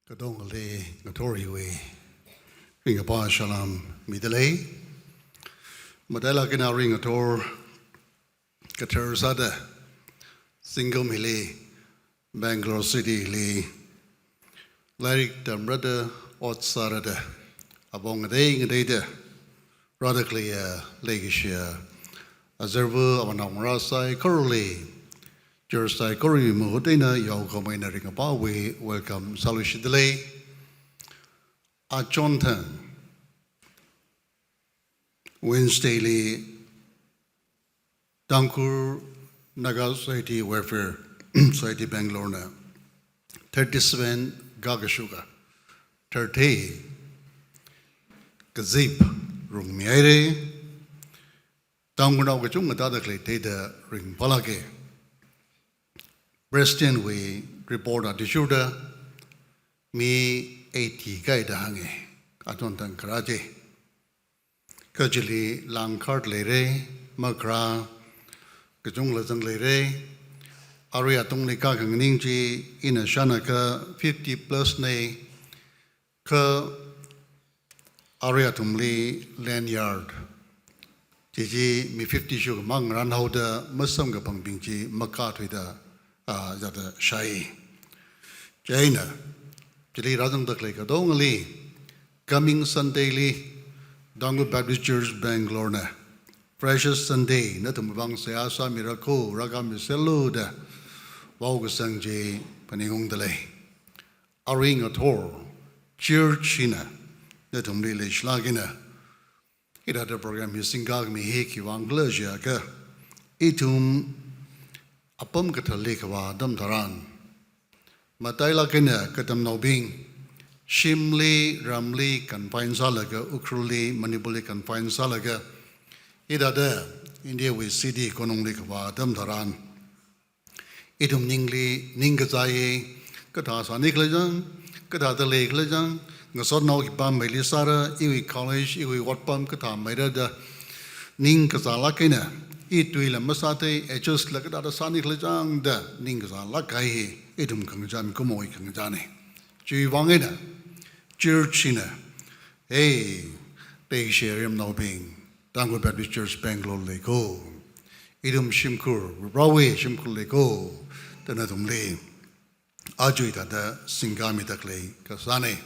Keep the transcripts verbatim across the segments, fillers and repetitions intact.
Katongali ngathor hiwui ringkaphā salam midalei. Matailāk eina aring ngathor kathar sāda zingkum hili Bangalore City li lairik tamrada, ot sārada, apong ngatei ngateida rāda khaleiya leikashiya azarva avanao ngarā saikorali, church saikorali mahut eina yaokahoma eina ringkaphāwui welcome sāluishidalei. Achonthang Wednesday li Tangkhul Naga Society Welfare Society Bangalore na thirty-seven kakashuka thirty kazip rungmihaira. Tangkhulnao kachungkha tāda khalei theida ringphālāka. President wui report athishurda mi eighty kaida hānga. Achonthang kharā chi. Kha chili langkhar leira, makharā kachungkhala zangleira. Arui atungli kakhanganing chi ina shānakha fifty plus na, kha arui athumli lanyard chi chi mi fifty shukhamang ranhaoda masamkaphangbing chi makathuida, ah, zata shai. Chieina, chili rāzangda khalei katongali, coming Sunday li, Tangkhul Baptist Church Bangalore na Freshers Sunday nathumwui vang seihā sāmira kho, rākāmiserlu da vaokasang chi phaningungdalei. Aring ngathor church hina nathumli leishilāk eina hithāda program hi singkakhami hi khiwui vang khala jiakha, ithum apam kathāli kavā atam tharan, matailāk eina katamnaobing shimli, ramli confine sālaga, Ukhrulli, Manipurli confine sālaga, hithāda India wui city konungli kavā atam tharan, ithum ningli ningkazāya, kathā sāni khala chang, kathāda lei khala chang, ngasotnao khipā meili sāra, iwui college, iwui otpam kathā meira da ningkazālāk eina, i tuila masāthei, adjust la kathāda sāni khala chang da ningkazālāk kahai hi ithum khangachā, mikumowui khangachāna. Chiwui vang eina church hina, hey, leikashi ramnaobing, Tangkhul Baptist Church Bangalore lei kho. Ithum shimkhur, Varewui shimkhur lei kho, da nathumli aja hithāda singkhamida khalei kasāna.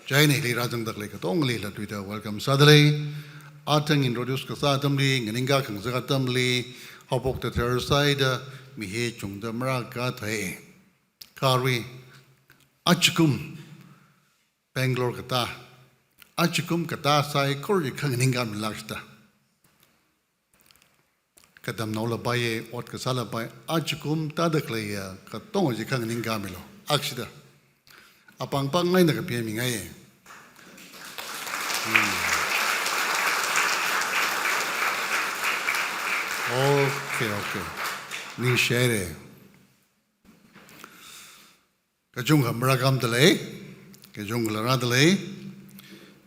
Chieina hili rāzangda khalei katongali latuida welcome sādalei. Athang introduce kasā atamli, nganingkā khangasak atamli, haophokta tharsai da mi hi chungda marākathei. Kha arui, ajakum Bangalore katā, ajakum katā saikora chi khanganingkhamilākshida. Katamnaola paiya, ot kasāla pai, ajakum tāda khaleiya katonga chi khanganingkhamilu. Akshida. Apāng pāng ngaina kapia mingai. Hmm. Okay, okay. Ningshihaira. Kachungkha marākhamdalei, kachungkhala rādalei.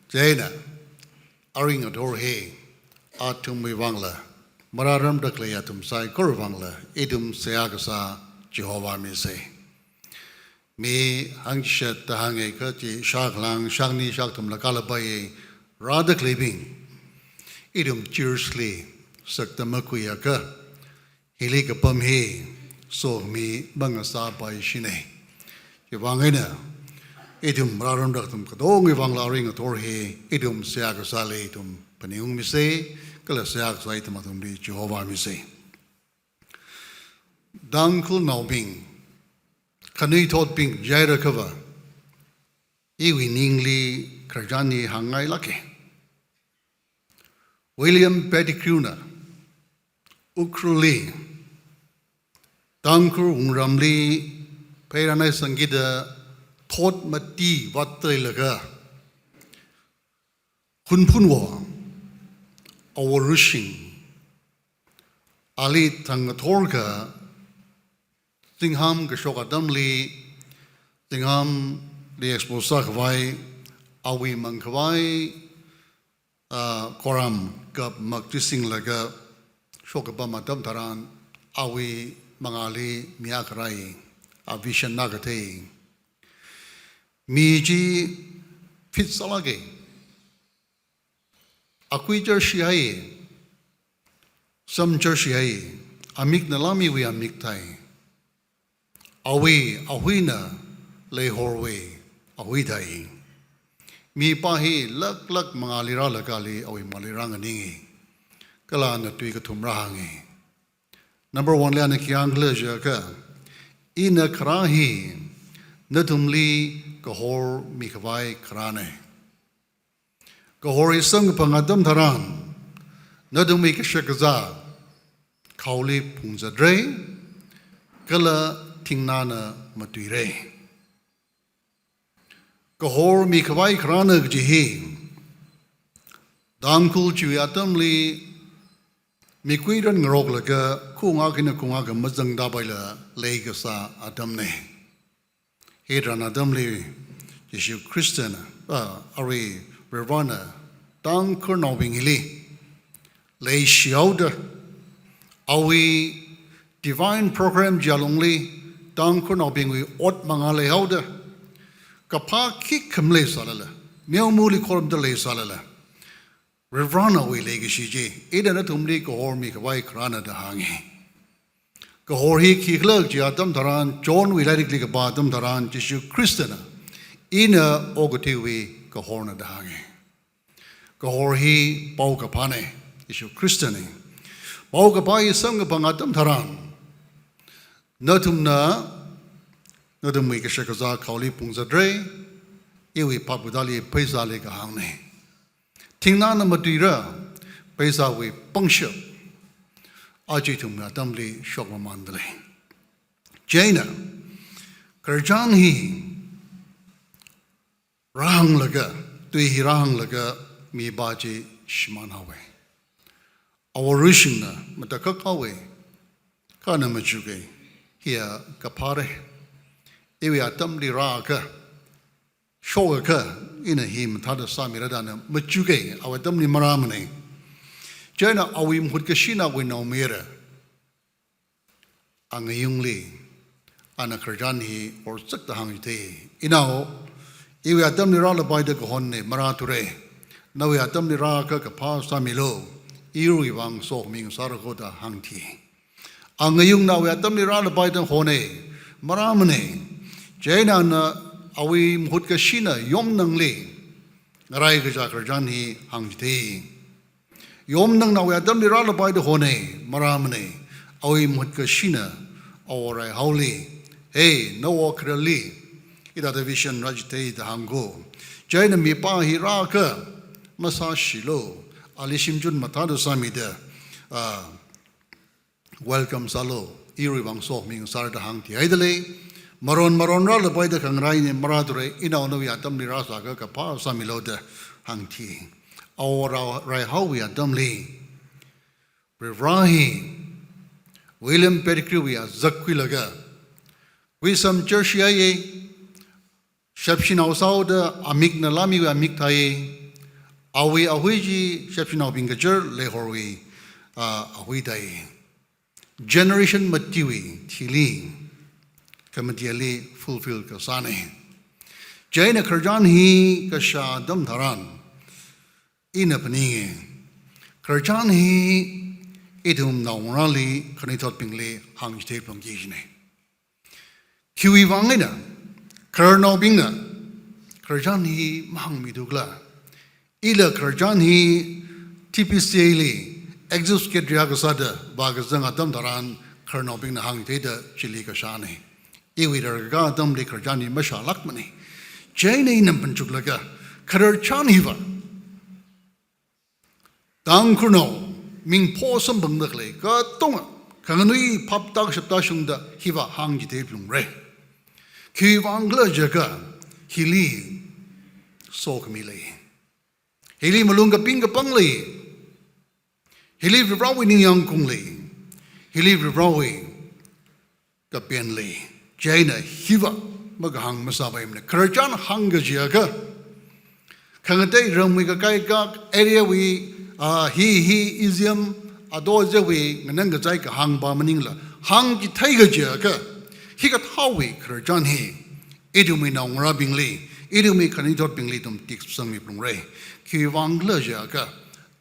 Chieina, aring ngathor hi athumwui vangla, marārarmda khalei athum saikora vangla, ithum seihā kasā Jehovah misa. Mi hangchishat da hānga kha chi shākhalang, shākhani, shākathumla kālapai, rāda khaleibing, ithum church li sakta makhuiakha, hili kapam hi sokhami mangasāpaishina. Chiwui vang eina, ithum marārarmda athum katongawui vangla aring ngathor hi ithum seihā kasāli ithum phaningungmisa, kala seihā kasā ithum athumli Jehovah misa. Tangkhulnaobing, khanuithotbing jihaira khava, iwui ningli khararchan hi hāngngailāka. William Pettigrew na Ukhrulli Tangkhul wungramli pheirānhaisangkida thot mati vātleilaga, Hunphunwo, Awo Rushing, ali thang ngathorkha, zingham kashok atamli, zinghamli expose sākhavai, awui mangkhavai, ah, koram kap mak chi singlaga shokkapam atam tharan, awui mangāli mi akha rāi, a vision na kathei. Mi chi fit sālāka. Akui church hi hai, sam church hi hai, amikna lāmiwui amik thai. Awui, ahuina leihorwui ahui thai. Mipā hi laklak mangāli rālaga li awui mali rānganinga. Kala ana tui kathum rāhānga. Number one li ana khi hāngkhala jiakha, ina kharā hi nathumli kahor mikhavai kharāna. Kahor hi samkaphang atam tharan, nathumwui kashakazā khaoli phungzatra, kala thingnana matuira. Kahor mikhavai kharāna kaji hi, Tangkhul chiwui atamli mikuiran ngaroklaga khunga kina khunga kha mazangda paila leikasā atamna. Hitharan atamli Jishu Khristana, ah, arui Varivarana Tangkhulnaobing hili leishihaoda, awui divine program chi alungli Tangkhulnaobingwui ot mangā leihaoda, kaphā khikha maleisālala, meomali khorumda leisālala, Varivaranawui leikashi chi ina nathumli kahor mikhavai kharāna da hānga. Kahor hi khikhala kaji atam tharan, Johnwui lairikli kapā atam tharan, Jishu Khristana ina okathuiwui kahorna da hānga. Kahor hi paokaphāna, Jishu Khristana. Paokaphā hi samkaphang atam tharan, nathumna nathumwui kashakazā khaoli phungzatra, iwui phapkatali pheisāli kahāngna. Thingnana matuira, pheisāwui pangshap aja ithumwui atamli shokmamānda lei. Chieina, khararchan hi rāhānglaga, tui hi rāhānglaga mipā chi shimānhaowa. Awo rushingna matakhak haowa, kha ana machuka, hiya kaphāra. Iwui atamli rāakha, shokakha, ina hi mathāda sāmira da ana machuka, awui atamli marāmana. Chieina awui mahutkashina awui naomayara, angayungli, ana khararchan hi horzakta hāngchithei. Inao, iwui atamli rālapai da kahonna, marāthura. Nawui atamli rāakha kaphā sāmilu, iwui vang sokhami ngasāra kho da hāngthi. Angayungna awui atamli rālapai da hona, marāmana. Chieina ana awui mahutkashina yomnangli ngarai kachā khararchan hi hāngchithei. Yomnangna awui atamli rālapai da hona, marāmana. Awui mahutkashina awo raihaoli, hey, nawo khararli hithāda vision rāchithei da hāngkho. Chieina mipā hi rāakha masāshilu, ali shimchun mathāda sāmida, ah, welcome sālu, iwui vang sokhami ngasāra da hāngthihaida lei. Maron maron rālapai da khangaraina, marāthura, inao nawui atamli rāsāakha kaphā sāmilu da hāngthi. Awo rā-, raihaowui atamli, Varivara hi William Pettigrewwui azak khuilaga, Wisdom Church hi ai, shapshinao sāhaoda amikna lāmiwui amik thai, awui ahui chi shapshinaobing kachar leihorwui, ah, ahui thai. Generation matiwui thili, khamatili fulfill kasāna. Chieina khararchan hi kashā atam tharan, ina phaninga, khararchan hi ithum naongarāli, khanuithotbingli hāngchithei phalungki kajina. Khiwui vang eina, khararnaobingna khararchan hi mahāngmitukhala? Ila khararchan hi T P C A li Executive Secretary akha sāda vākazang atam tharan khararnaobingna hāngchitheida chili kashāna. Iwui rarkakā atamli khararchan hi mashālākmana. Chieina ina phanchuklaga, khararchan hiva Tangkhulnao mingpho samphangda khalei katonga khanganui phaptā kashaptā shungda hiva hāngchithei phalungra. Khiwui vangkhala jiakha, hili sokhami lei. Hili malung kaping kapang lei. Hili Varivarawui ningyāng kung lei. Hili Varivarawui kapen lei. Chieina hiva makahāng masāpaimana. Khararchan hāng kajiakha, khangatei ramwui kakaikak, area wui, ah, hi, hi, ism, ato ajawui nganang kachai kahāng pa maningla, hāngchithei kajiakha, hikathāwui khararchan hi ithumwui naongarābingli, Ithumwui khanuithotbingli ithum text sangmi phalungra. Khiwuivang khala jiakha,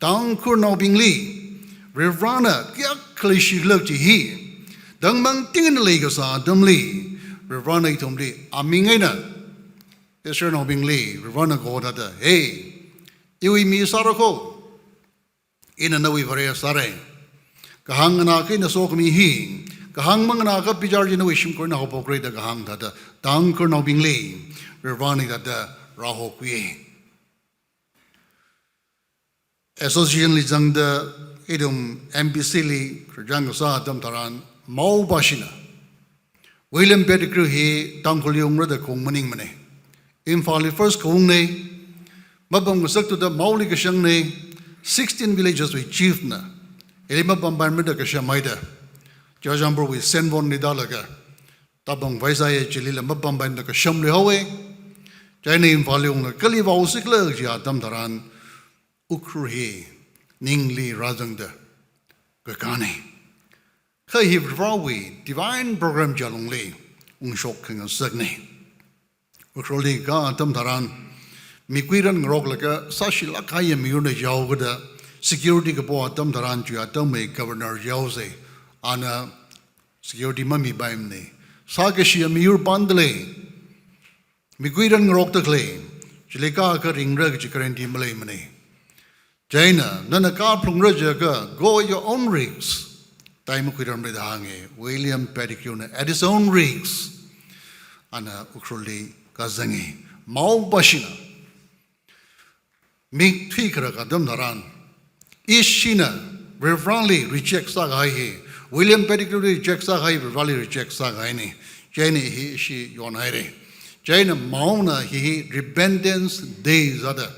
Tangkhulnaobingli Varivarana kayākha leishikhala kaji hi, dangmang tingna leikasā atamli, Varivarana ithumli aming eina, Israelnaobingli Varivarana kaho thāda, "Hey, iwui mi sāra kho, ina nawui Vare sāra. Kahāng nganāakha ina sokhami hi, kahāng manganāakha bichar chi nawui shimkhur eina haophokra" da kahāng thāda, Tangkhulnaobingli Varivarana hithāda rāhokhui. Association li zangda ithum M B C li khararchān kasā atam tharan, Mao pāshina, William Pettigrew hi Tangkhulli ungra da khaung maningmana. Imphalli first khaungna, mapam ngasakta da Maoli kashangna, sixteen villages wui chief na, ili mapam paimara da kashamhaida, Churachandpur wui Senvon li tālaga, Tabang Vaisai chilila mapam paimara da kashamluihaowa. Chieina Imphalli unglaga kali vāusikhala kaji atam tharan, Ukhrul hi ningli rāzangda kakāna. Kha hi Varivarawui divine program chi alungli ungshok khangasakna. Ukhrulli kha atam tharan, mikuiran ngaroklaga sāshilāk kahaiya miyurna yaokada, security kapo atam tharan chiwui atamwui governor yaosa, ana security mamipaimana. Sākashiya miyur pānda lei, mikuiran ngarokda khalei, chili kākha ringra kaji guarantee maleimana. Chieina, nana kaphalungra jiakha, go your own risks, tai makhuirāmara da hānga. William Pettigrew na at his own risk, ana Ukhrulli kazanga. Mao pāshina, mik thuikharak atam tharan, ishina Varivarali reject sākahai hi, William Pettigrew li reject sākahai Varivarali reject sākahaina. Chieina hi ishi yonhaira. Chieina Maona hi, hi Repentance Day sāda,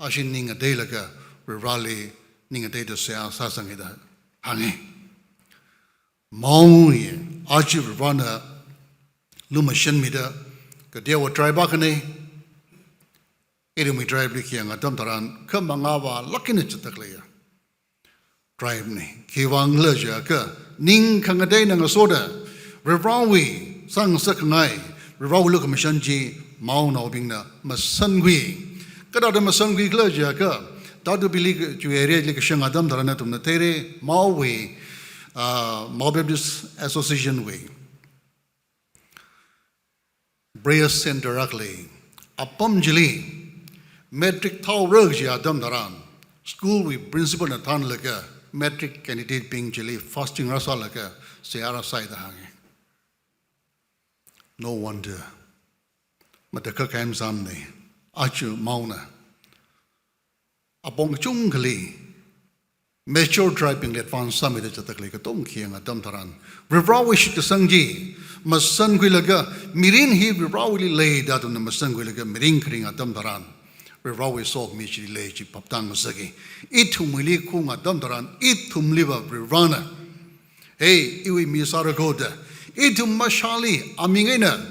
ashi ning ngateilaga Varivarali ning ngateida seihā sāsanga da hānga. Mao hi aja Varivarana lumashanmida, kateowa tribe akhana, ithumwui tribe li khayang atam tharan, khamangā vālāk eina zatda khaleiya tribe na. Khiwuivang khala jiakha, ning khangateina ngasoda, Varivarawui sāngasakkhangai, Varivarawui lukhamashan chi Maonaobingna masankhui. Kathāda masankhui khala jiakha, Tatubili chiwui area li kashang atam tharan nathumna theira, Maowui, ah, Mao Baptist Association wui prayer center akha lei. Apam chili matric thaora kaji atam tharan, school wui principal na thānlaga matric candidate bing chili fasting rāsālaga seihā rāsāi da hānga. No wonder. Matakhak kaim samna, aja Maona apong kachungkhali mature tribe bingli advance sāmida zatda khalei katonga khayang atam tharan, Varivarawui shitkasang chi masankhuilaga, mirin hi Varivarawuili lei da athumna masankhuilaga mirin kharing atam tharan, Varivarawui sokhami chili lei chi phaptā ngasaka. Ithumwuili khaung atam tharan, ithumliva Varivarana, "Hey, iwui mi sāra kho" da, ithum mashāli aming eina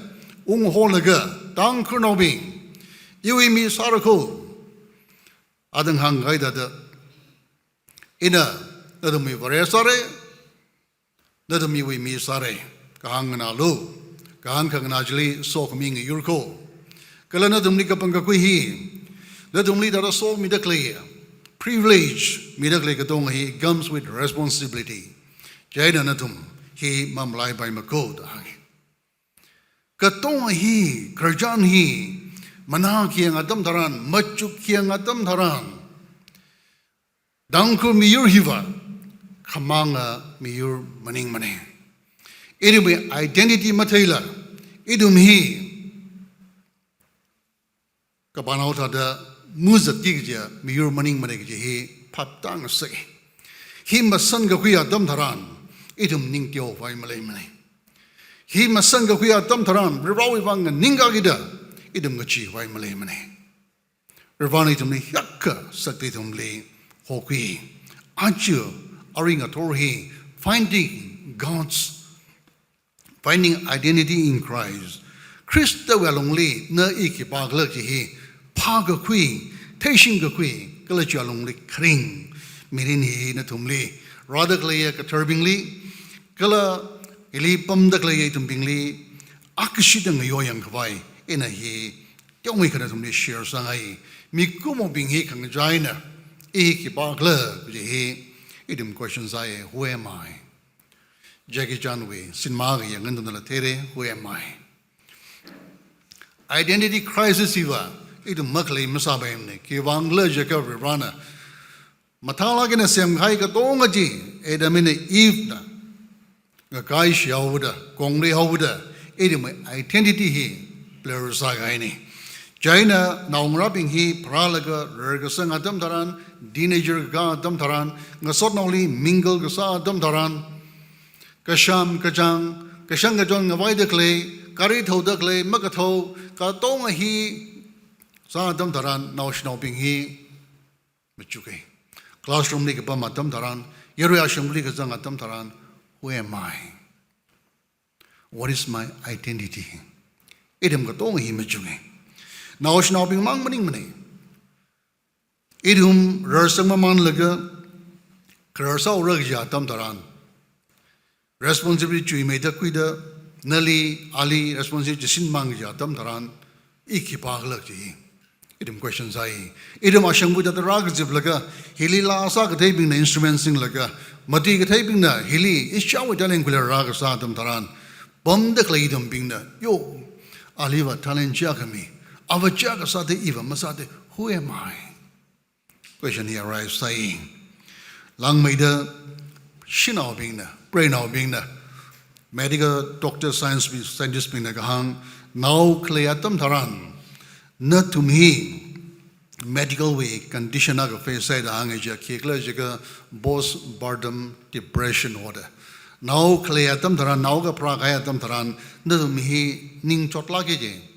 ungholaga, Tangkhulnaobing, iwui mi sāra kho, adang hāngkahai thāda, ina nathumwui Vare sāra, nathum iwui mi sāra, kahāng nganālu, kahāng khanganā chili sokhami ngayur kho. Kala nathumli kapangkakhui hi, nathumli thāda somida khalei privilege mida khalei katonga hi comes with responsibility. Chieina nathum hi mamalaipaima kho da hānga. Katonga hi, khararchān hi manā khayang atam tharan, machuk khayang atam tharan, Tangkhul miyur hiva khamanga miyur maningmana. Ithumwui identity matheila, ithum hi kapanao thāda muzatki kajiya miyur maningmana kaji hi phaptā ngasaka. Hi masankakhui atam tharan, ithum ning teokhavai maleimana. Hi masankakhui atam tharan, Varivarawui vang nganingkakida, ithum ngacheekhavai maleimana. Varivarana ithumli hiyākha sakta ithumli hokhui. Aja arui ngathor hi, finding God's, finding identity in Christ. Khristawui alungli na i khipākhala kaji hi phākakhui, theishingkakhui, kala chiwui alungli kharing mirin hi nathumli, rāda khaleiya katharbingli, kala hili pamda khaleiya ithumbingli, akashida ngayoyang khavai ina hi teongwui khana nathumli share sāngai. Mikumo bing hi khangachā eina, i khipākhala kaji hi, ithum question sāi, who am I? Jackie Chan wui, cinema kayang nganatongla theira, who am I? Identity crisis hiva, ithum makhalei masāpaimana, khiwuivang khala jiakha Varivarana mathālāk eina semkahai katonga chi, Adam eina Eve na ngakaishihaoda, kongluihaoda, ithumwui identity hi blur sākahaina. Chieina naongarābing hi pharālaga rarkasang atam tharan, teenager kakā atam tharan, ngasotnaoli mingle kasā atam tharan, kasham kachāng, kashang kachon ngavaida khalei, gari thaoda khalei, makathao, katonga hi sā atam tharan, naoshinaobing hi machuka. Classroom li kapam atam tharan, yarui ashangli kazang atam tharan, who am I? What is my identity? Ithum katonga hi machuka. Naoshinaobing mang maningmana. Ithum rarsang mamanlaga, kharar sāhaora kaji atam tharan, responsibility chuimeida khuida, nali, ali responsibility chishin mang kaji atam tharan, i khipākhala kaji hi ithum question sāi. Ithum ashangwui thāda rākaziplaga, hili laa sā katheibingna instrument singlaga, matui katheibingna hili ishāwui talent khuilaga rākasā atam tharan, pamda khalei ithumbingna, yo, aliva talent chiyākha mi, ava chiyākha sāda iva masāda, who am I? Question hi arise sāi. Langmeida shanaobingna, preinaobingna, medical doctor, science, scientist bingna kahāng, nao khalei atam tharan, nathum hi medical wui condition akha face sāi da hānga chiakha, khikhala jiakha postpartum depression hoda. Nao khalei atam tharan, nao kapharā kahai atam tharan, nathum hi ning chotlāka ji.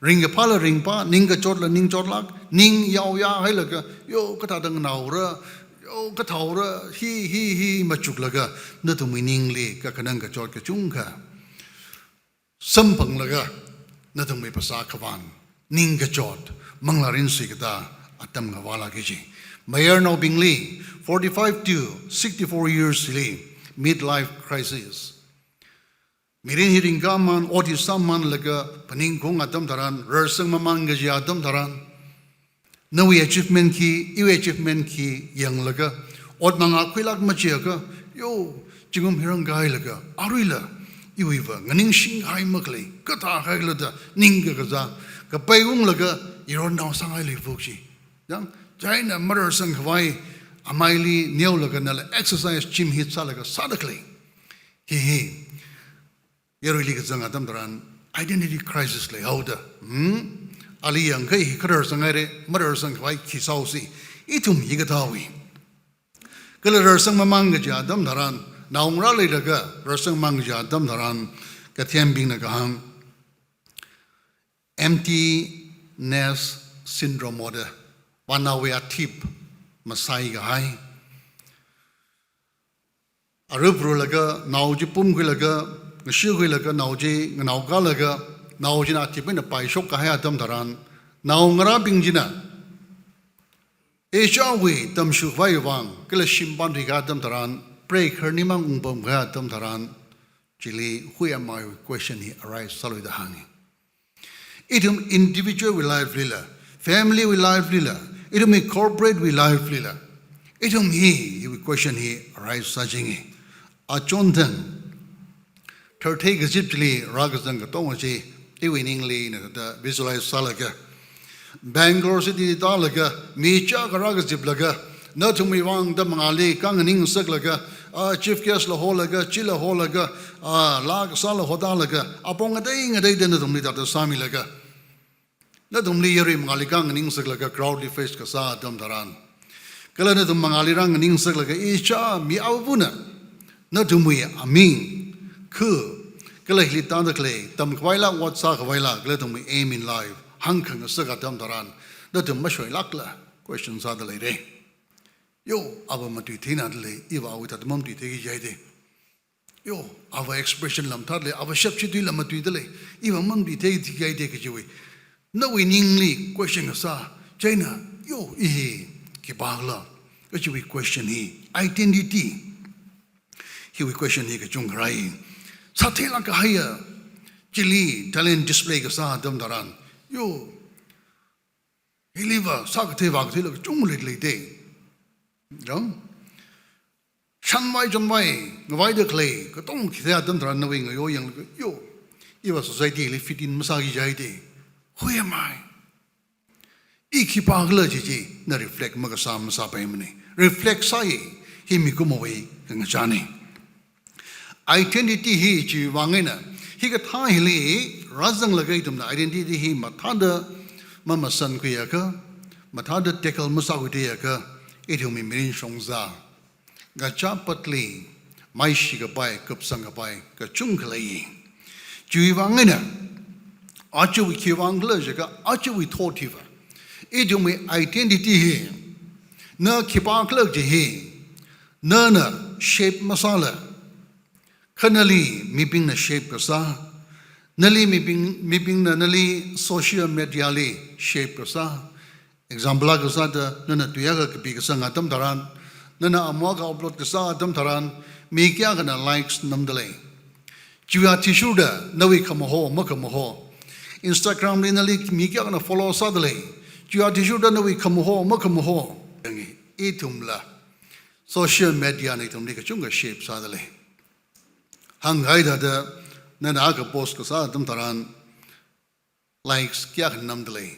Ringkaphāla ringphā, ning kachotla ning chotlāk, ning yaoyā hailaga, yo kathāda nganaora, yo kathaora, hi, hi, hi machuklaga, nathumwui ningli kakhanang kachot kachungkha samphanglaga, nathumwui phasā khavān, ning kachot, manglā rinsui katā atam ngavālāka ji. Mayarnaobingli, forty-five to sixty-four years li, midlife crisis. Mirin hi ringkāman, ot hi sāmanlaga, phaningkhaung atam tharan, rarsang maman kaji atam tharan, nawui achievement khi, iwui achievement khi yanglaga, ot mangā khuilāk machiakha, yo, zingkum hi rāngkahailaga, aruila, iwuiva, nganingshing kahai makhalei, kathā kahai khala da, ning kakazā, kapaiunglaga, yaronao sāngai leifuk chi. Yang, chieina mararsang khavai, amaili neolaga nala exercise gym hi sālaga sāda khalei. Hi hi. Yaruili kazang atam tharan, identity crisis leihaoda. Hmm? Ali yangkahai hi kha rarsang haira, mararsang khavai khi sāhaosi. Ithum hikathāwui. Kala rarsang maman kaji atam tharan, naongarā leilaga, rarsang maman kaji atam tharan, kathembingna kahāng, empty nest syndrome hoda, vānaowui athip masai kahai. Arup rulaga, nao chi pumkhuilaga, ngashitkhuilaga, nao chi nganaokālaga, nao china athip eina paishok kahai atam tharan, naongarābing china, ishāwui tamshuk khavai vang, kala shimpan thuikahai atam tharan, preikhar nimang ungpamkahai atam tharan, chili who am I wui question hi arise sālui da hānga. Ithum individual wui life lila, family wui life lila, ithumwui corporate wui life lila, ithum hi, hiwui question hi arise sāchinga. Achonthang, tharthei kazip chili rākazang katonga chi, iwui ningli na da visualize sālaga, Bangalore city tālaga, mi chiyākha rākaziplaga, nathumwui vang da mangāli kanganing saklaga, ah, chief guest la holaga, chila holaga, ah, laa kasāla hotālaga, apong ngatei ngateida nathumli thāda sāmilaga, nathumli yarui mangāli kanganing saklaga, crowd li face kasā atam tharan, kala nathum mangāli rānganing saklaga, ishā mi avāvana, nathumwui aming, khu, kala hili tāda khalei, tamkhavaila, ot sākhavaila, kala nathumwui aim in life, hāngkhangasak atam tharan, nathum mashoilākla, question sāda leira. Yo, ava matui theina dalei, iva awui thāda mamatuithei kaji haida. Yo, ava expression la mathālei, ava shapshi tuila matuidalei, iva mamatuithei kaji haida kajiwui. Nawui ningli question kasā, chieina, yo, i hi khipākhala, kajiwui question hi, identity. Hiwui question hi kachungkha rāi. Sātheilāk kahaiya, chili talent display kasā atam tharan, yo, Hiliva sākathei vākatheila kachungkha leilei te. Jang? Shanvai chonvai, ngavaida khalei, katonga kathei atam tharan nawui ngayo yanglaga, yo, iva society li fit in masāki jai te. Who am I? I khipākhala chi chi, na reflect makasā masāpaimana. Reflect sāya, hi mikumowui khangachāna. Identity hi chiwui vang eina, hikathā hili rāzanglaga ithumna identity hi mathāda mamasankhuiakha, mathāda tackle masākhuiakha, ithumwui mirin shongza, ngachapatli maishikapai, kupsangkapai kachungkha lei. Chiwui vang eina, ajawui khiwui vangkhala jiakha, ajawui thot hiva, ithumwui identity hi, na khipākhala chi hi, nana shape masāla, kha nali mibingna shape kasā, nali mibing, mibingna nali social media li shape kasā. Example akha sāda, nana tui akha kapi kasā atam tharan, nana amok akha upload kasā atam tharan, mi kayākhana likes namdalei. Chiwui athishurda nawui khamaho, makhamaho. Instagram li nali mi kayākhana follow sādalei. Chiwui athishurda nawui khamaho, makhamaho. Yangi, ithumla social media na ithumli kachungkha shape sādalei. Hāngkahai thāda, nana akha post kasā atam tharan, likes kayākha namdalei.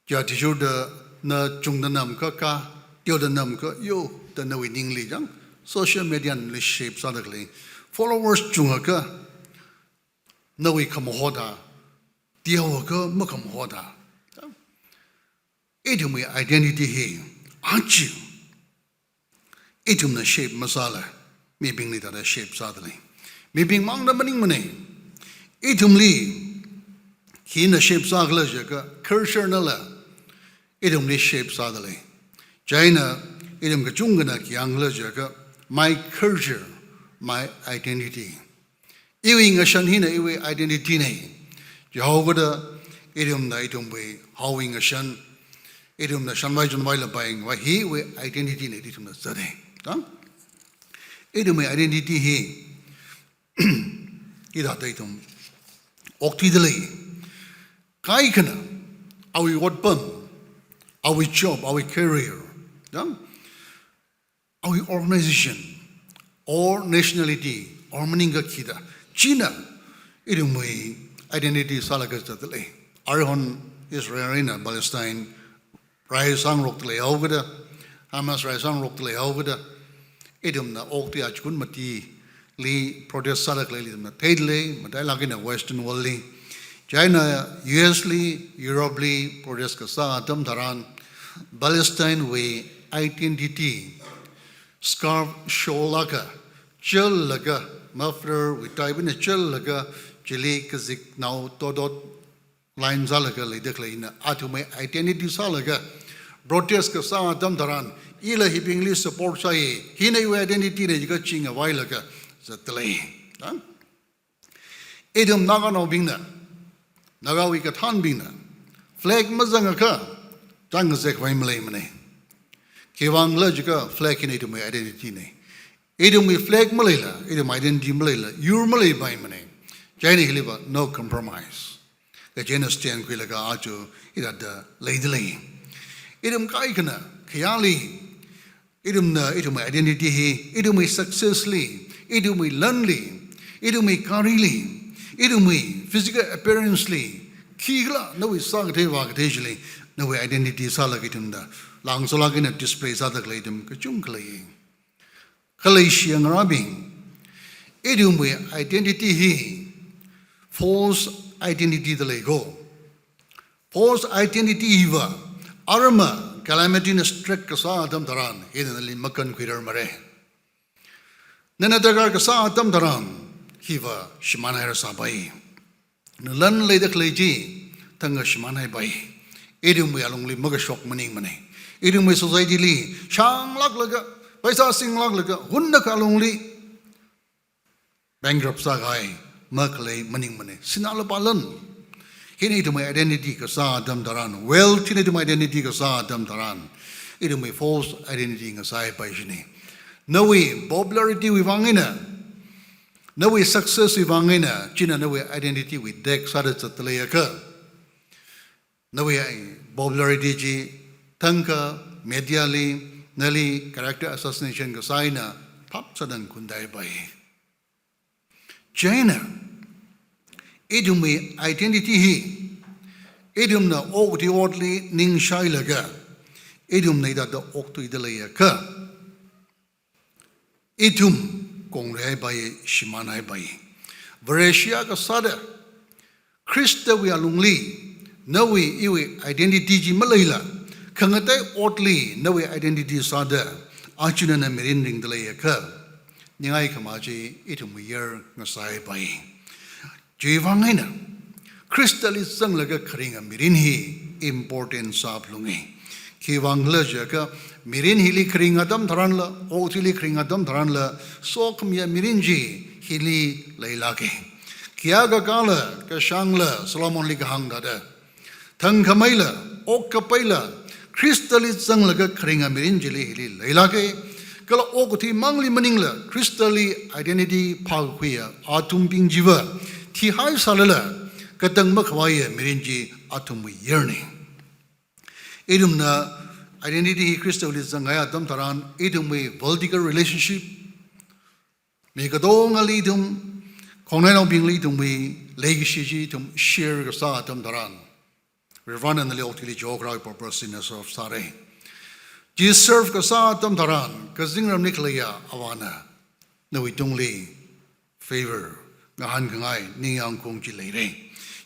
Chiwui athishurda na chungda namkha kha, teoda namkha yo, da nawui ningli jang, social media nali shape sāda khalei. Followers chungakha, nawui khamaho da, teokha makhamaho da. Ithumwui identity hi, aja ithumna shape masāla, mibingli thāda shape sādalei. Mibing mangna maningmana. Ithumli, khina shape sākhala jiakha, culture nala, ithumli shape sādalei. Chieina, ithum kachungkhana khi hāngkhala jiakha, my culture, my identity. Iwui ngashan hina iwui identity na. Chihaokida ithumna ithumwui haowui ngashan, ithumna shanvai chonvai lapai ngavai hi iwui identity na ithumna zata. Tang? Ithumwui identity hi, hithāda ithum okthuidalei. Kaikhana, awui otpam, awui job, awui career. Tang? Awui organization, or nationality, or maningakha khida, china ithumwui identity sālaga zatdalei. Aruihon Israel eina Palestine rai sāngarokdalei haokida, Hamas rai sāngarokdalei haokida, ithumna okathui achikun mati li protest sāda khaleili ithumna theidalei, matailāk eina Western world li. Chieina U S li, Europe li protest kasā atam tharan, Palestine wui identity, scarf shawl akha, chālaga, muffler wui type eina chālaga, chili kaziknao totot line sālaga leida khaleina, athumwui identity sālaga, protest kasā atam tharan, ila hibingli support sāya, hina iwui identity na jiakha chi ngavailaga zatdalei. Ha? Ithum Naganaobingna, Nagawui kathānbingna, flag mazangakha, chang ngazek vai maleimana. Khiwui vangkhala jiakha flag hina ithumwui identity na. Ithumwui flag maleila, ithum identity maleila, yur maleipaimana. Chieina hiliva no compromise. Kachieina stand khuilaga aja hithāda leidalei. Ithum kaikhana, khayāli, ithumna, ithumwui identity hi, ithumwui success li, ithumwui lanli, ithumwui garili, ithumwui physical appearance li, khikhala nawui sākathei vākathei chili, nawui identity sālaga ithumna, langsolāk eina display sāda khalei ithum kachungkha lei. Kha leishiya ngarābing, ithumwui identity hi false identity da lei ko. False identity hiva arama calamity na strike kasā atam tharan, hina nali makankhuirarmara. Nana darkar kasā atam tharan, hiva shimānhairasāpai. Nalan leida khalei chi, thangkha shimānhaipai. Ithumwui alungli makashok maningmana. Ithumwui society li, shanglāklaga, paisa singlāklaga, hunakha alungli bankrupt sākahai, makhalei maningmana. Sinā lupā lan. Hina ithumwui identity kasā atam tharan, wealth hina ithumwui identity kasā atam tharan, ithumwui false identity ngasāpai shini. Nawui popularity wui vang eina, nawui success wui vang eina, china nawui identity wui tag sāda zatdaleiakha, nawui ai popularity chi thangkha media li nali character assassination kasā eina phap sāda khuntaipai. Chieina, ithumwui identity hi, ithumna okathui otli ningshailaga, ithumna hithāda okthuida leiakha, ithum kongrehaipai, shimānhaipai. Vareshi akha sāda, Khristawui alungli, nawui iwui identity chi maleila, khangatei otli nawui identity sāda, aja nana mirin ringda leiakha, ningai khamā chi ithumwui yar ngasāpai. Chiwuivang eina, Khristali zanglaga kharinga mirin hi important sāphalunga. Khiwuivang khala jiakha, mirin hili kharing atam tharanla, okathuili kharing atam tharanla, sokhamiya mirin chi hili leilāka. Khayākha kala, kashāngla, Solomonli kahāng thāda, thangkhameila, okkapaila, Khristali zanglaga kharinga mirin chili hili leilāka. Kala okathui mangli maningla, Khristali identity phākakhuiya athumbing chiva, thihaisālala, katang makhavaiya mirin chi athumwui yarna. Ithumna identity hi Khristawuili zanghai atam tharan, ithumwui vertical relationship, mi katongali ithum, khongnainaobingli ithumwui leikashi chi ithum share kasā atam tharan, Varivarana nali okathuili chihokharāwui purpose eina serve sāra. Chi serve kasā atam tharan, kazingramli khaleiya Avāna nawuitungli favor ngahānkhangai ningyāngkhaung chi leira.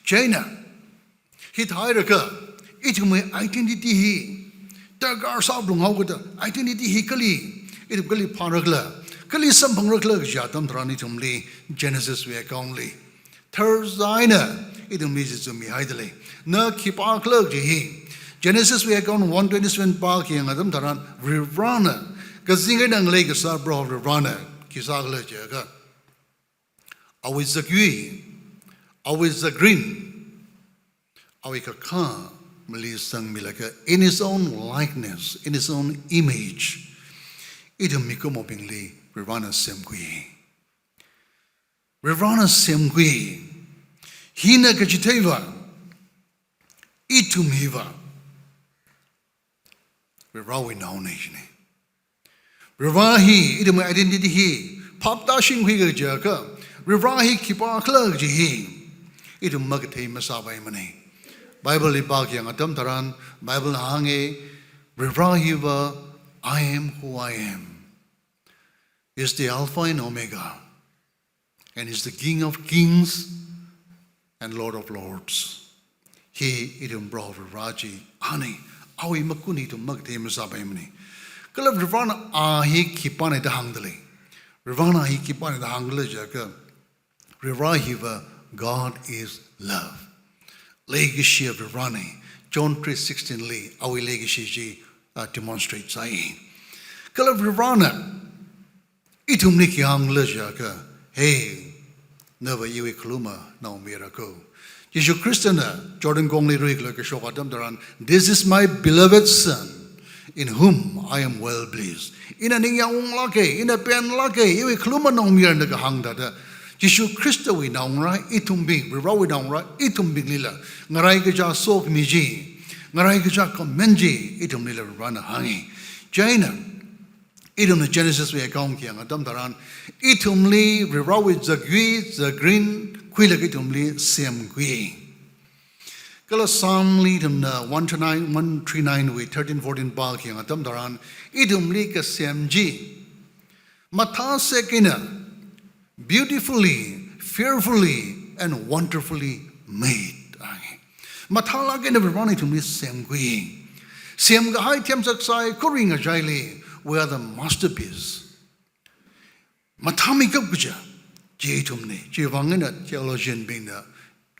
Chieina, hithāhairakha, ithumwui identity hi darkar sāphalung haokida, identity hi kali, ithum kali phārakhala, kali samphangrakhala kaji atam tharan ithumli Genesis wui account li tharzā eina ithumli chi zimihaida lei. Na khipākhala kaji hi, Genesis wui account one twenty-seven pākhayang atam tharan, Varivarana, kazing eina ngalei kasā Proho Varivarana khi sākhala jiakha, awui zakyui, awui zakrin, awui kakha maleisangmilaga, in his own likeness, in his own image, ithum mikumoabingli Varivarana semkhui. Varivarana semkhui. Hina kachitheiva, ithum hiva Varivarawui naona jina. Varivara hi, ithumwui identity hi phap tāshingkhuiakha jiakha, Varivara hi khipākhala kaji hi ithum makathei masāpaimana. Bible li pākhayang atam tharan, Bible hānga, Varivara hiva, "I am who I am. Is the Alpha and Omega, and is the King of kings and Lord of lords." Hi ithum Proho Varivara chi ana, awui makun hi ithum makathei masāpaimana. Kala Varivarana a hi khipāna da hāngda lei. Varivarana a hi khipāna da hāngkhala jiakha, Varivara hiva, "God is love." Leikashiya Varivarana, John three sixteen li, awui leikashi chi, uh, demonstrate sāi. Kala Varivarana ithumli khi hāngkhala jiakha, "Hey, nava iwui khaluma naomayara ko." Jishu Khristana Jordan kongli ruikhala kashok atam tharan, "This is my beloved Son, in whom I am well pleased." Ina ningyāng unglāka, ina penlāka, iwui khaluma naomayarana kahāng thāda, Jishu Khristawui naongarā ithumbing, Varivarawui naongarā ithumbinglila ngarai kachā sokhami chi, ngarai kachā comment chi ithumlila Varivarana hānga. Chieina, ithumna Genesis wui account khayang atam tharan, ithumli Varivarawui zakyui, zakrin khuilaga ithumli semkhui. Kala Psalm li ithumna one three nine, one three nine wui thirteen fourteen pākhayang atam tharan, ithumli kasem chi mathāsek eina, "Beautifully, fearfully, and wonderfully made." Ai. Mathālāk eina Varivarana ithumli semkhui. Semkahai themsak saikora ngachaili, we are the masterpiece. Mathāmeikap kaja chi ithumna. Chiwuivang eina theologian bingna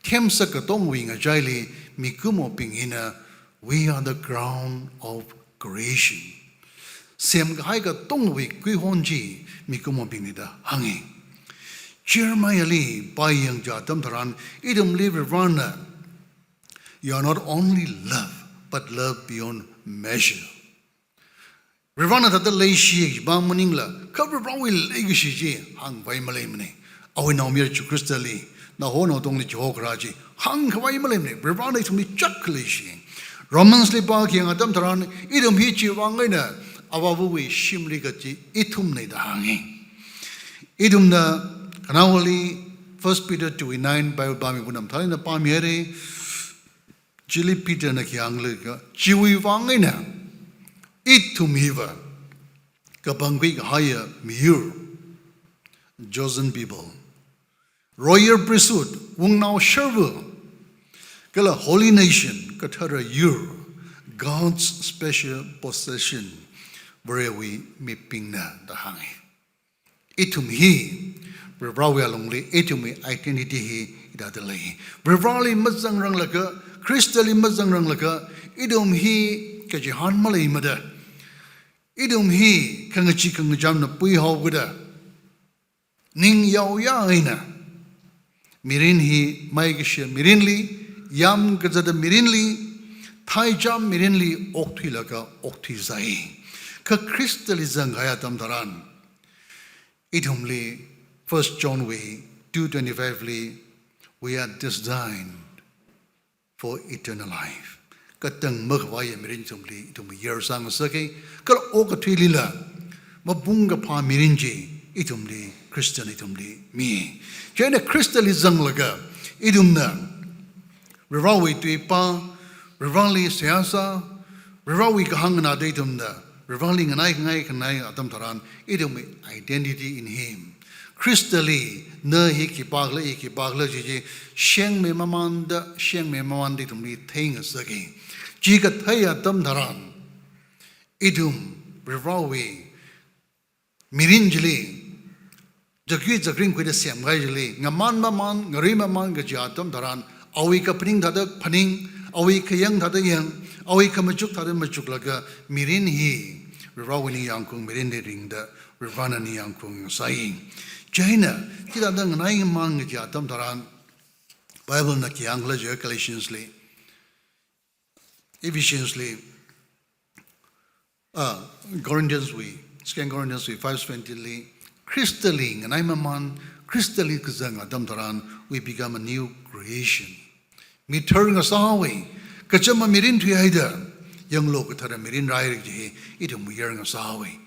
themsak katongwui ngachaili, mikumoabing hina, "We are the crown of creation." Semkahai katongwui kuihon chi mikumoabingna da hānga. Jeremiah li pāyangkha atam tharan, ithumli Varivarana, "You are not only love, but love beyond measure." Varivarana thāda leishi bang maningla, kha Varivarawui leikashi chi hāngkhavai maleimana. Awui naomayara Jishu Khristali, naoho naotongli chihokharā chi hāngkhavai maleimana. Varivarana ithumli chāk khaleishi. Romans li pākhayang atam tharan, ithum hi chiwui vang eina Avāvawui shimli kachi ithumna da hānga. Ithumna khanaowali First Peter two nine Bible pāmi punam thalina pāmihaira. Chili Peter na khi hānglaga, chiwui vang eina ithum hiva kapangkhui kahaiya miyur, chosen people, royal priesthood, wungnao sharva, kala holy nation, kathara yur, God's special possession, Varewui mibingna da hānga. Ithum hi Varivarawui alungli ithumwui identity hi hithāda lei. Varivarali mazangranglaga, Khristali mazangranglaga, ithum hi kachihān maleimada, ithum hi khangachee khangachāmna puihaokida, ning yaoya eina mirin hi maikashiya mirinli, yamkazata mirinli, thaichām mirinli okthuilaga okthuisai. Kha Khristali zangkahai atam tharan, ithumli First John wui two twenty-five li, "We are destined for eternal life." Katang makhavaiya mirin ithumli, ithum yarsang sāki, kala okathuilila mapung kaphā mirin chi ithumli, Christian ithumli mi. Chieina Khristali zanglaga, ithumna Varivarawui tui pā, Varivarali seihā sā, Varivarawui kahāng nganāda ithumna Varivarali nganai khangai khanai atam tharan, ithumwui identity in Him. Khristali, na hi khipākhala, i khipākhala chi chi, shengmei mamanda, shengmei mamanda ithumli theingasaki. Chi kathei atam tharan, ithum Varivarawui mirin chili, zakui zakring khuida semkahai chili, ngaman maman, ngarui maman kaji atam tharan, awui kaphaning thāda phaning, awui khayang thāda yang, awui khamachuk thāda machuklaga, mirin hi Varivarawui ningyāngkhaung mirinli ringda, Varivarana ningyāngkhaung sai. Chieina, chithāda nganai ngamang kaji atam tharan, Bible na khi hāngkhala jiakha Galatians li, Ephesians li, ah, Corinthians wui, Second Corinthians wui five twenty li, Khristali nganai maman, Khristali kazang atam tharan, we become a new creation. Mithar ngasāhaowa, kachama mirin thuihaida, yanglu kathara mirin rāhaira kaji hi, ithum yar ngasāhaowa.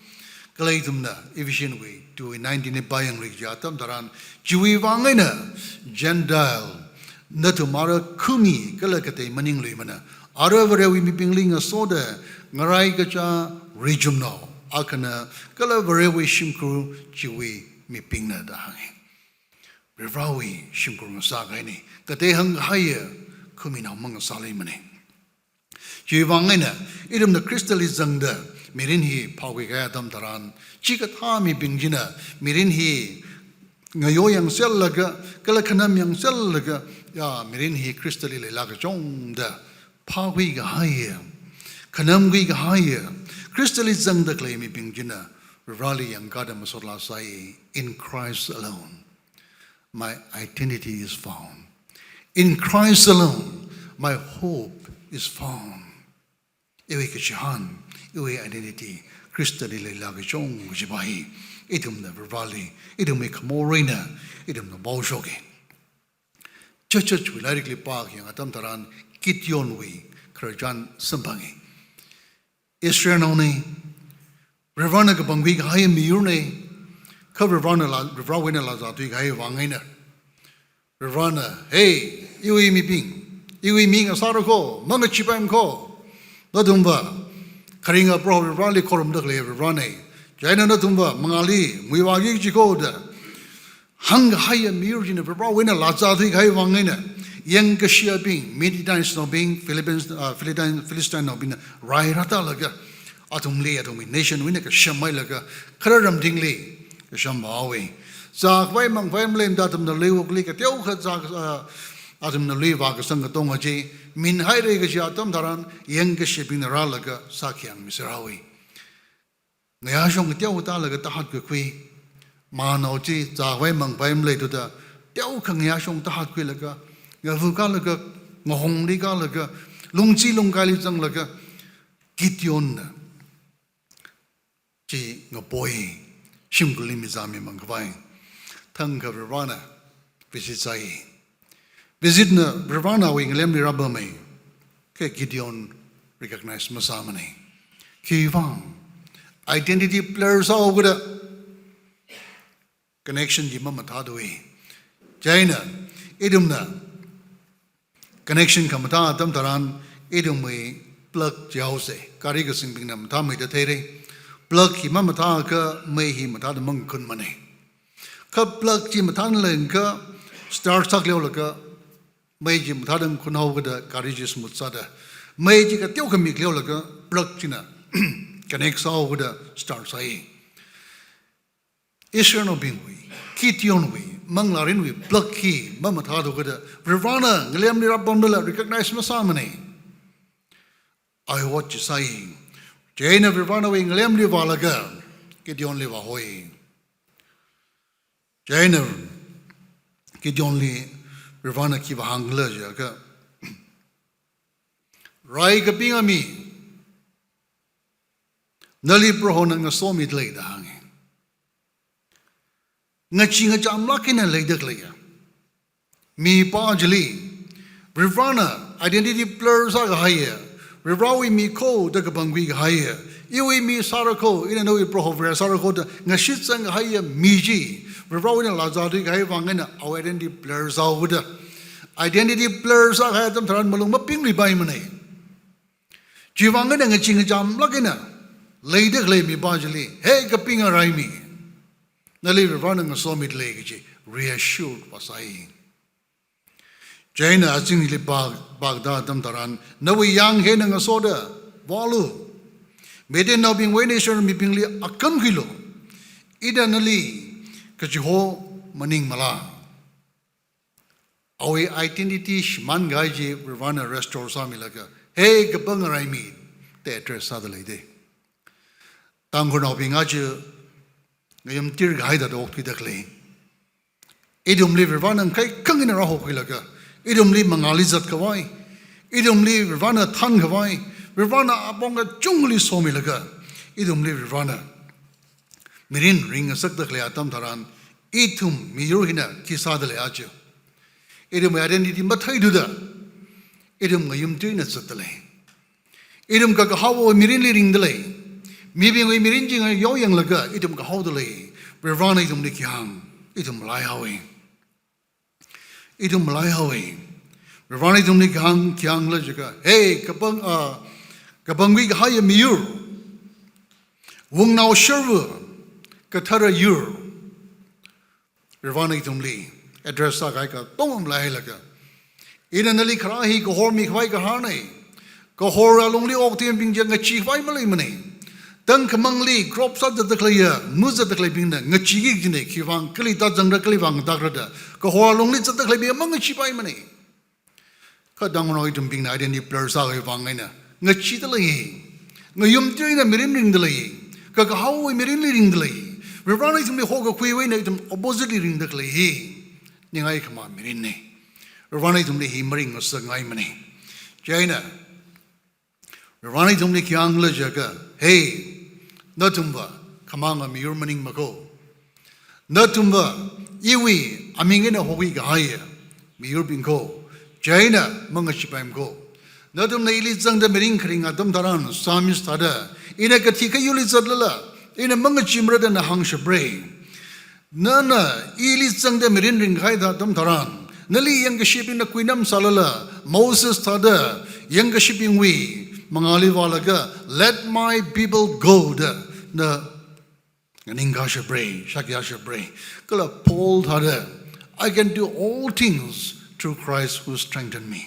Kala ithumna, Ephesians wui two nineteen li pāyanglu kaji atam tharan, chiwui vang eina, Gentile, nathum ara khumi kala katei maningluimana, ara Varewui mibingli ngasoda, ngarai kachā rijumnao akhana, kala Varewui shimkhur chiwui mibingna da hānga. Varivarawui shimkhur ngasākahaina, katei hāngkahaiya khuminao mangasāluimana. Chiwui vang eina, ithumna Khristali zangda, mirin hi phākhuikahai atam tharan, chikathā mibing china, mirin hi ngayo yangsellaga, kala khanam yangsellaga, ya, mirin hi Khristali leilāk kachungda, phākhuikahaiya, khanamkhuikahaiya, Khristali zangda khalei mibing china, Varivarali yangkāda masot lāsai, in Christ alone my identity is found. In Christ alone, my hope is found. Iwui kachihān, iwui identity, Khristali leilāk kachung kajipa hi, ithumna Varivarali, ithumwui khamor eina, ithumna vaoshoka. Church, church wui lairikli pākhayang atam tharan, Gideon wui khararchan samphanga. Israelnaona, Varivarana kapangkhuikahai miyurna, kha Varivarana lā, Varivarawui eina lāzā thuikahai vang eina, Varivarana, "Hey, iwui mibing, iwui mi ngasāra kho, mangacheepaimana kho, nathumva, kharinga Proho Varivarali khorumda khalei Varivarana, chieina nathumva, mangāli, muivāki kaji kho," da hāngkahaiya miyur china Varivarawui eina lāzā thuikahai vang eina, yangkashiyabing, Midianitenaobing, Philippines, ah, Philistine, Philistinenaobingna rai rātālaga, athumli, athumwui nation wui eina kashamhailaga, kharā ramdingli kashamvāhaowa. Zākhavai mangkhavai maleimada athumna luiwukli kateokha zā, ah, athumna lui vākasang katonga chi minhaira kaji atam tharan, yangkashibingna rālaga sākhayang miserhaowa. Ngayāshong kateo tālaga tāhatkakhui. Manao chi zākhavai mangkhavai maleithuda, teokha ngayāshong tāhatkhuilaga, ngavukālaga, ngahongli kālaga, lungchi lungkaili zanglaga, Gideonna chi ngapoi, shimkhurli mizāmi mangkhavai. Thangkha Varivarana visit sāi. Visit na Varivarana awui ngalemli rāpamai. Kha Gideon recognize masāmana. Khiwuivang? Identity blur sāhaokida connection chi mamathāthui. Chieina ithumna connection khamathā atam tharan ithumwui plug chi haosa. Gari kasingbingna mathāmeida theira. Plug hi mamathāakha mei hi mathāda mangkhunmana. Kha plug chi mathānlakha start sākhaleolaga mei chi mathāda ngakhunhaokida gari chi smooth sāda, mei chi kateokha mikhaleolaga plug china connect sāhaokida start sāi. Israelnaobingwui, Gideonwui manglārinwui plug hi mamathāthuakida Varivarana ngalemli rāpamdala recognize masāmana. Awui ot chi sāi. Chieina Varivaranawui ngalemli vālaga Gideonli vāhoi. Chieina Gideonli Varivarana khi vāhāngkhala jiakha, rai kapinga mi, nali Prohona ngasomidalei da hānga. Ngachee ngachamlāk eina leida khaleiya mipā chili Varivarana identity blur sākahaiya, Varivarawui mi kho da kapangkhui kahaiya, iwui mi sāra kho, ina nawui Proho Vare sāra kho da ngashitsang kahaiya mi chi Varivarawui eina lāzāthui kahai vang eina awui identity blur sāhaoda, identity blur sākahai atam tharan malung mapingluipaimana. Chiwui vang eina ngachee ngachamlāk eina leida khalei mipā chili, hey kapinga raimi, nali Varivarana ngasomidalei kaji reassured vāsāi. Chieina azingli pā, pākatā atam tharan, nawui yāng hi eina ngasoda vālu. Midiannaobingwui eina Israel mibingli akam khuilu. Ina nali kachiho maningmala. Awui identity shimānkahai chi Varivarana restore sāmilaga, hey kapinga raimi da address sāda leida. Tangkhulnaobing aja ngayumtir kahai thāda okthuida khalei. Ithumli Varivarana ngakhai khangaina rāhokhuilaga, ithumli mangāli zatkhavai, ithumli Varivarana thānkhavai, Varivarana apong kachungli somilaga, ithumli Varivarana mirin ringngasakda khalei atam tharan, ithum miyur hina khi sādalei aja? Ithumwui identity matheithuda, ithum ngayumtir eina zatdalei. Ithum kakahaowui mirinli ringdalei. Mibingwui mirin chi ngayao yanglaga ithum kahaodalei. Varivarana ithumli khi hāng, ithum malaihaowa. Ithum malaihaowa. Varivarana ithumli khi hāng, khi hāngkhala jiakha, hey, kapang, ah, kapangkhui kahaiya miyur, wungnao sharva, kathara yur, Varivarana ithumli address sākahai katonga maleihailaga, ina nali kharā hi kahor mikhavai gaharna. Kahor alungli okthuibing chi ngacheekhavai maleimana. Tangkhamangli crop sāzatda khaleiya, muzatda khaleibingna ngacheeki kajina, khiwuivang kali tāzangra, kali vang tākra da. Kahor alungli zatda khaleibing mangacheepaimana. Kha tangkhulnao ithumbingna identity blur sākahai vang eina ngacheedalei, ngayumtir eina mirin ringdalei, kakahaowui mirinli ringdalei. Varivarana ithumli hokakhuiwui eina ithum opposite li ringda khalei hi ningai khama mirinna. Varivarana ithumli hi maringngasakngaimana. Chieina Varivarana ithumli khi hāngkhala jiakha, hey, nathumva khamanga miyur maningmakho. Nathumva iwui aming eina hokhui kahaiya miyurbing kho, chieina mangacheepaimkho. Nathumna ili zangda mirin kharing atam tharan, Psalmist thāda, ina kathi kayurli zatlala, ina mangacheemara da nana hāngshapra. Nana ili zangda mirin ringkahai atam tharan, nali yangkashibingna kuinam sālala, Moses thāda yangkashibingwui mangāli vālaga, let my people go da na nganingkashapra, shākashapra. Kala Paul thāda, I can do all things through Christ who strengthen me.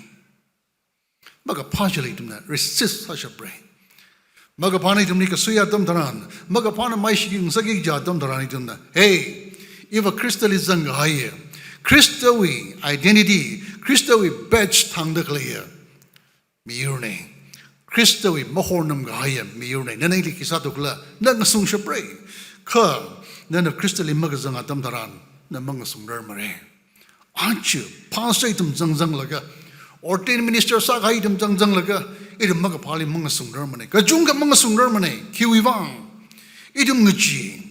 Makaphā chili ithumna resist sāshapra. Makaphāna ithumli kasui atam tharan, makaphāna maishiki ngasakki kaja atam tharan ithumna, hey, iva Khristali zangkahaiya, Khristawui identity, Khristawui badge thangda khaleiya miyurna. Khristawui mahornam kahaiya miyurna. Nana ili khi sāthukhala, na ngasungshapra. Kha nana Khristali makazang atam tharan, na mangasungrarmara. Aja pastor ithum zangzanglaga, ordained minister sākahai ithum zangzanglaga, ithum makaphāli mangasungrarmana. Kachungkha mangasungrarmana. Khiwuivang? Ithum ngachee.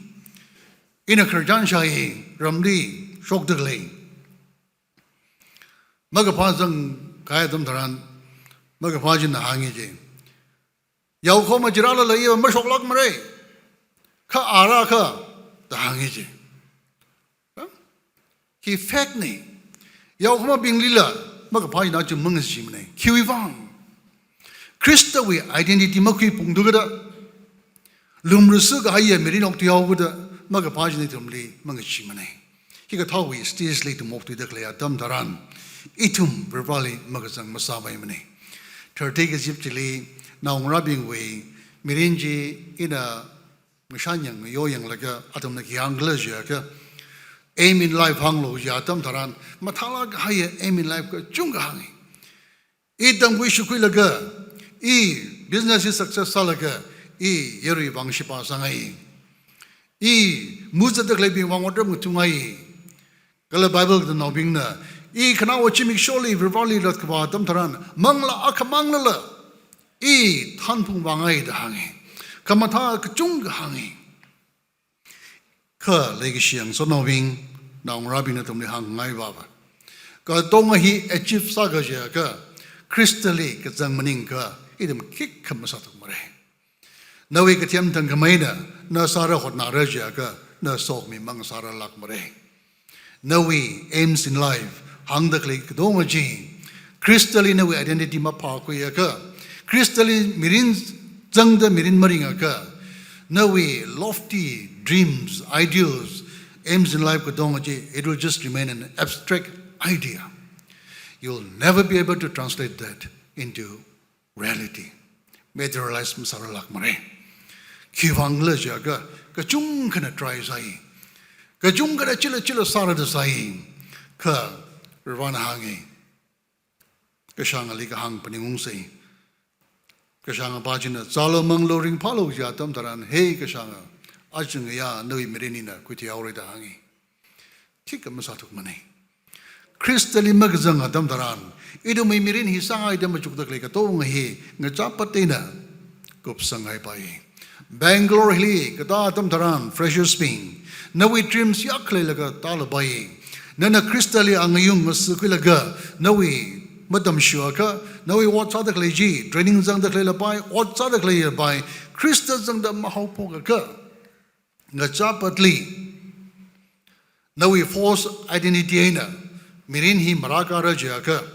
Ina khararchan shāi, ramli shokda khalei. Makaphā zangkahai atam tharan, makaphā china hāngi chi, Yaokhoma chirālala iva mashoklākmara. Kha ara kha da hānga chi. Hi fact na. Yaokhamabinglila makaphā china chi mangacheemana. Khiwuivang? Khristawui identity makhuiphungda khalei, lumrasakahaiya mirin okthuihaoda makaphā china ithumli mangacheemana. Hikathāwui stage li ithum okthuida khalei atam tharan, ithum Varivarali makazang masāpaimana. Thirty kazip chili naongarābingwui mirin chi ina ngashan yang, ngayo yanglaga athumna khi hāngkhala jiakha, aim in life hānglu jiya atam tharan, mathālāk kahaiya aim in life kachungkha hānga. I tamkhui shikhuilaga, i business hi success sālaga, i yaruivang shipā sāngai. I muzatda khaleibingvang otram ngathāngai. Kala Bible katamnaobingna, i khanaowa zimiksholi Varivarali latkaphā atam tharan, manglā akha manglala, i thanphung vāngai da hānga. Khamathā kachungkha hānga. Kha leikashi ngasotnaobing, naongarābing nathumli hāngngai vava. Katonga hi achieve sākha jiakha, Khristali kazang maningakha, ithum khikha masāthukmara. Nawui kathem thangkhameina, na sāra hotnara jiakha, na sokhami mang sāralākmara. Nawui aims in life, hāngda khalei katonga chi, Khristali nawui identity maphākhuiakha, Khristali mirin zangda mirin maringakha, nawui lofty dreams, ideals, aims in life katonga chi, it will just remain an abstract idea. You'll never be able to translate that into reality. Materialize masāralākmara. Khiwuivang khala jiakha, kachungkhana try sāi. Kachungkhana chila chila sāra da sāi. Kha Varivarana hānga. Kashāngali kahāng phaningungsa. Kashāngapā china, zālu manglu ringphālu jiya atam tharan, hey kashānga, aja ngayā nawui mirin ina khuithuihaora da hānga. Khikha masāthukmana. Khristali makazang atam tharan, ithumwui mirin hi sāngaida machukda khalei katonga hi ngachāpat eina kupsanghaipai. Bangalore hili katā atam tharan, freshers bing, nawui dreams yak khaleilaga tālapai. Nana Khristali angayung ngasakhuilaga, nawui matamshuakha, nawui ot sāda khalei chi, training zangda khalei lapai, ot sāda khalei lapai, Khrista zangda mahaophokakha, ngachāpatli, nawui false identity eina mirin hi marākara jiakha,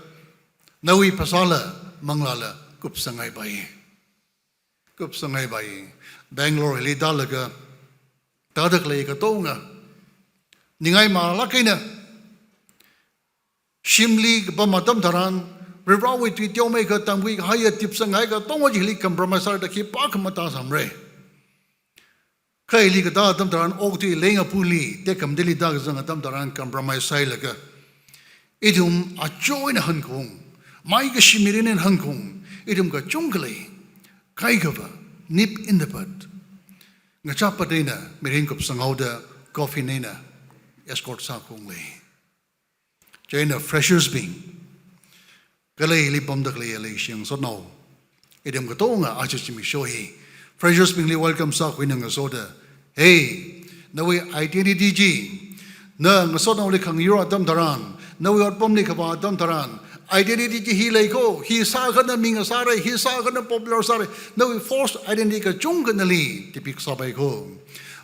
nawui phasāla manglāla kupsanghaipai. Kupsanghaipai. Bangalore hili tālaga, tāda khalei katonga, ningai malāk eina, shimli kapam atam tharan, Varivarawui tui teomeikha tamkhui kahaiya tipsanghai katonga chili compromise sāda khipākha matāsāmara. Kha hili katā atam tharan, okathui leingaphuli, tekhamateli tākazang atam tharan compromise sāhailaga, ithum aja eina hankaung, maikashi mirin eina hankaung, ithum kachungkha lei, kaikhava, nip in the bud. Ngachāpat eina mirin kupsanghaoda coffin eina escort sākaung lei. Chieina freshers bing, kala hili pamda khalei leikashi ngasotnao, ithum katonga aja zimiksho hi freshers bingli welcome sākhui eina ngasoda, hey, nawui identity chi, na ngasotnaoli khangayur atam tharan, nawui otpamli kavā atam tharan, identity chi hi lei kho, hi sākha na ming sāra, hi sākha na popular sāra, nawui false identity kachungkha nali depik sāpai kho.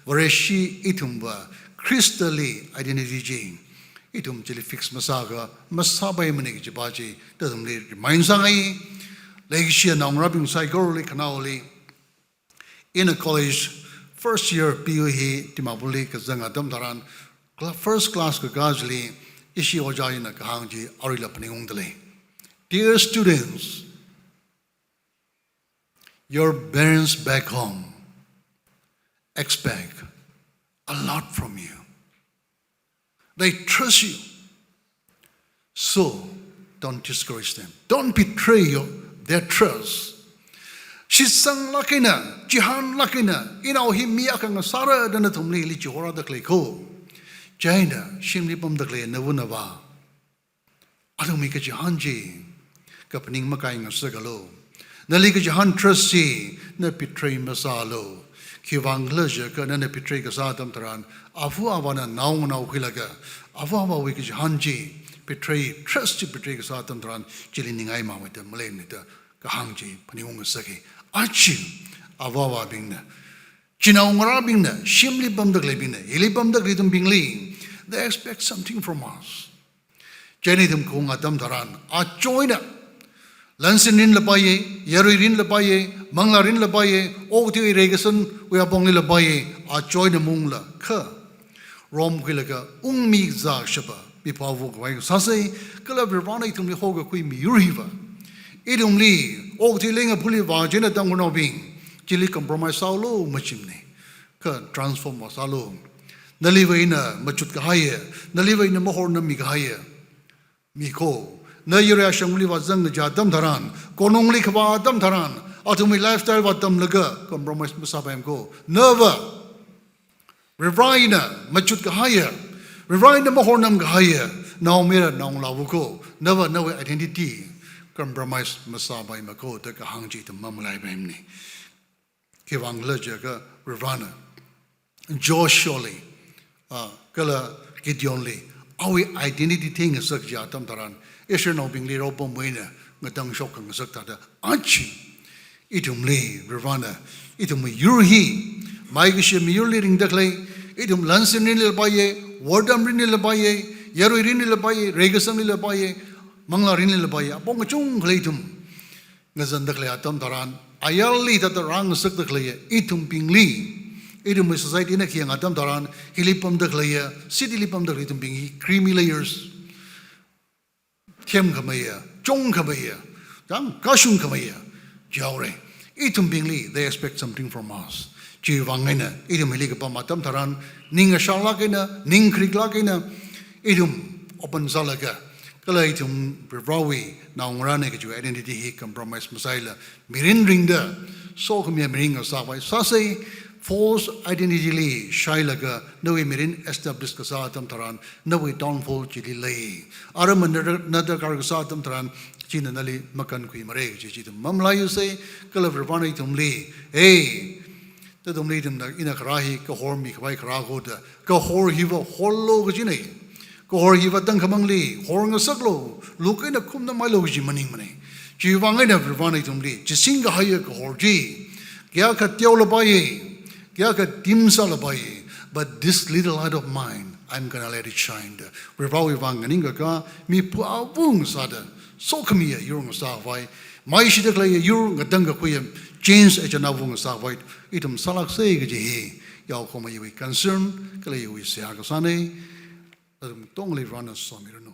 Vareshi ithumva Khristali identity chi, ithum chili fix masākha masāpaimana kajipa chi, nathumli remind sāngai. Leikashi naongarābing saikorali khanaoli, ina college first year P U hi Dimapurli kazang atam tharan, cla-, first class kakā chili, ishi ojā ina kahāng chi aruila phaningungda lei. Dear students, your parents back home expect a lot from you. They trust you. So, don't discourage them. Don't betray your, their trust. Shitsanglāk eina, chihānlāk eina, inao hi mi akha ngasāra da nathumli hili chihorāda khalei kho. Chieina, shimli pamda khalei nava navā, athumwui kachihān chi kaphaning makai ngasakalu. Nali kachihān trust chi na betray masālu. Khiwuivang khala jiakha nana betray kasā atam tharan, ava avāna naonganao khuilaga, ava avāwui kachihān chi betray, trust chi betray kasā atam tharan, chili ningai mamaida maleimana da kahāng chi phaningung ngasaka. Achi, avāvabingna, chinaongarābingna, shimli pamda khaleibingna, hili pamda khalei ithumbingli, they expect something from us. Chieina ithum khaung atam tharan, achoina, lansin rinlapaiya, yarui rinlapaiya, manglā rinlapaiya, okathui reikasangwui apongli lapaiya, achoina maungla kha, romkhuilaga ungmi kazā shapa, mipāva khavai sāsa, kala Varivarana ithumli hokakhui miyur hiva, ithumli okathui leingaphuli vāchina tangkhanaobing, chili compromise sālu majimana. Kha transform vāsālu. Naliva ina machut kahaiya, naliva ina mahornammi kahaiya mi kho, na yarui ashangli vāzang kaja atam tharan, konungli kavā atam tharan, athumwui lifestyle vātamlaga compromise masāpaimana kho. Nava, Varivarana machut kahaiya, Varivarana mahornam kahaiya naomayara naongalāva kho, nava nawui identity compromise masāpaimana kho da kahāng chi ithum mamalaipaimana. Khiwuivang khala jiakha Varivarana Joshuali, ah, kala Gideonli, awui identity theingasak kaja atam tharan, Israelnaobingli raopamwui eina ngatangshok khangasak thāda, achi, ithumli Varivarana, ithumwui yur hi, maikashi miyurli ringda khalei, ithum lansin rinlapaiya, wortam rinlapaiya, yarui rinlapaiya, reikasangli lapaiya, manglā rinlapaiya, apong kachungkha lei ithum ngazanda khalei atam tharan, ayarli thāda rāngasakda khaleiya ithumbingli, ithumwui society na khayang atam tharan, hili pamda khaleiya, city li pamda khalei ithumbing hi creamy layers, themkhameiya, chungkhameiya, chang kashungkhameiya jihaora. Ithumbingli, they expect something from us. Chiwuivang eina, ithum hili kapam atam tharan, ning ashālāk eina, ning khariklāk eina, ithum open sālaga, kala ithum Varivarawui naongarāna kajiwui identity hi compromise masāla, mirin ringda, sokhamiya mirin ngasākhavai sāsa, false identity li shailaga, nawui mirin establish kasā atam tharan, nawui downfall chili lei. Arama nada, nada kar kasā atam tharan, china nali makankhuimara kaji chi ithum mamalaiusa, kala Varivarana ithumli, hey, nathumli ithumna, ina kharā hi kahor mikhavai kharā kho da, kahor hiva horlu kajina. Kahor hiva tangkhamangli horngasaklu, luk eina khumnamhailu kaji maningmana. Chiwuivang eina Varivarana ithumli chising kahaiya kahor chi, kayākha teolapaiya, kayākha dimsālapaiya, but this little light of mine, I'm gonna let it shine. Varivarawui vang nganingkakā, mipāvung sāda, sokhamiya yur ngasākhavai, maishida khaleiya yur ngatangkakhuiya, change agent na vung ngasākhavai ithum sālāksa kaji hi, yaokahomawui concern, kala iwui seihā kasāna. Nathum katongli Varivarana somiranu.